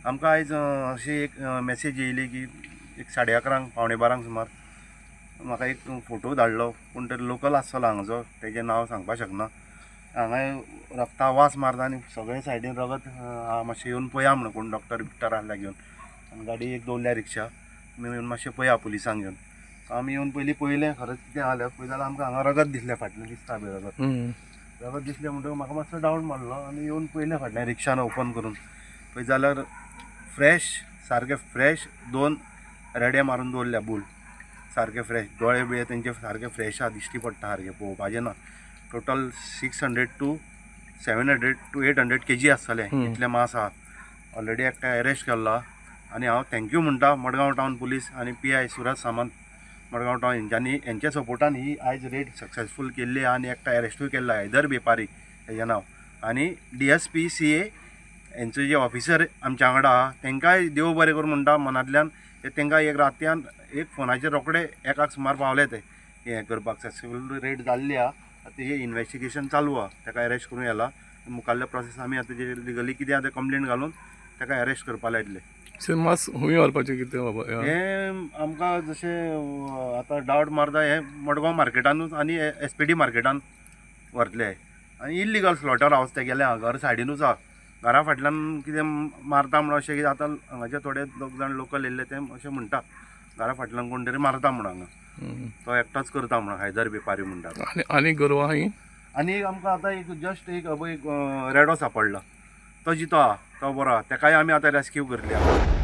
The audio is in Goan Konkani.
आमकां आयज अशी एक मॅसेज येयली की एक 11:30 11:45 सुमार म्हाका एक फोटो धाडलो, कोण तरी लोकल आसतलो हांगाचो, तेजें नांव सांगपाक शकना. हांगा रगता वास मारता आनी सगळे सायडीन रगत मातशें येवन पळया म्हणून, कोण डॉक्टर बिक्टर आसल्यार घेवन. आनी गाडी एक दवरल्या रिक्षा, तुमी येवन मातशें पळया पुलिसांक घेवन. आमी येवन पयलीं पळयलें खरेंच कितें आहा जाल्यार, पळयता जाल्यार आमकां हांगा रगत दिसलें, फाटल्यान दिसता पळय रगत. रगत दिसलें म्हणटकच म्हाका मातसो डावट मारलो आनी येवन पळयलें फाटल्यान रिक्षान ओपन करून पळयत जाल्यार फ्रेश, सारके फ्रेश 2 रेडे मारून दवरल्या बूल, सारके फ्रेश, दोळे बिळे तेंचे सारके फ्रेश आहा, दिश्टी पडटा सारके, पळोवपाचें ना. टोटल 600 to 700 to 800 kg आसतलें, इतलें मांस आहा. ऑलरेडी एकटा अरेस्ट केल्लो आनी हांव thank you म्हणटा मडगांव टावन पुलीस आनी PI Suraj Samant Madgaon town हेंच्यांनी, हेंच्या सपोर्टान ही आयज रेड सक्सेसफूल केल्ली आहा आनी एकटा अरेस्टूय केल्लो हैदर बेपारी हेजें नांव. आनी DSP CA हेंचो जे ऑफिसर आमच्या वांगडा आहा तेंकांय देव बरें करूं म्हणटा मनांतल्यान, तेंकां एक रातयान एक फोनाचेर रोखडे एकाक सुमार पावले ते हें करपाक. सक्सेसफूल रेड जाल्ली आहा, आतां हें इन्वेस्टिगेशन चालू आहा, तेका अरेस्ट करूं येला. मुखाल्ले प्रोसेस आमी आतां जे लिगली कितें आहा तें कंप्लेन घालून तेका अरेस्ट करपा लायतले. मास खंय व्हरपाचें कितें बाबा? हें आमकां जशें आतां डावट मारता हें मडगांव मार्केटानूच आनी SPD मार्केटान व्हरतले. आनी इल्लिगल स्लॉटर हावस तेगेलें आहा, घर सायडीनूच आहा, घरा फाटल्यान कितें मारता म्हणून अशें कितें आतां हांगाचे थोडे दोग जाण लोकल येयल्ले ते अशें म्हणटा, घरा फाटल्यान कोण तरी मारता म्हणून हांगा, तो एकटोच करता म्हणून, हैदर बेपारी म्हणटा. आनी गोरवां ही आनी आमकां आतां एक जस्ट एक एक रेडो सापडला, तो जितो आहा, तो बरो आहा, तेकाय आमी आतां रेस्क्यू करतले.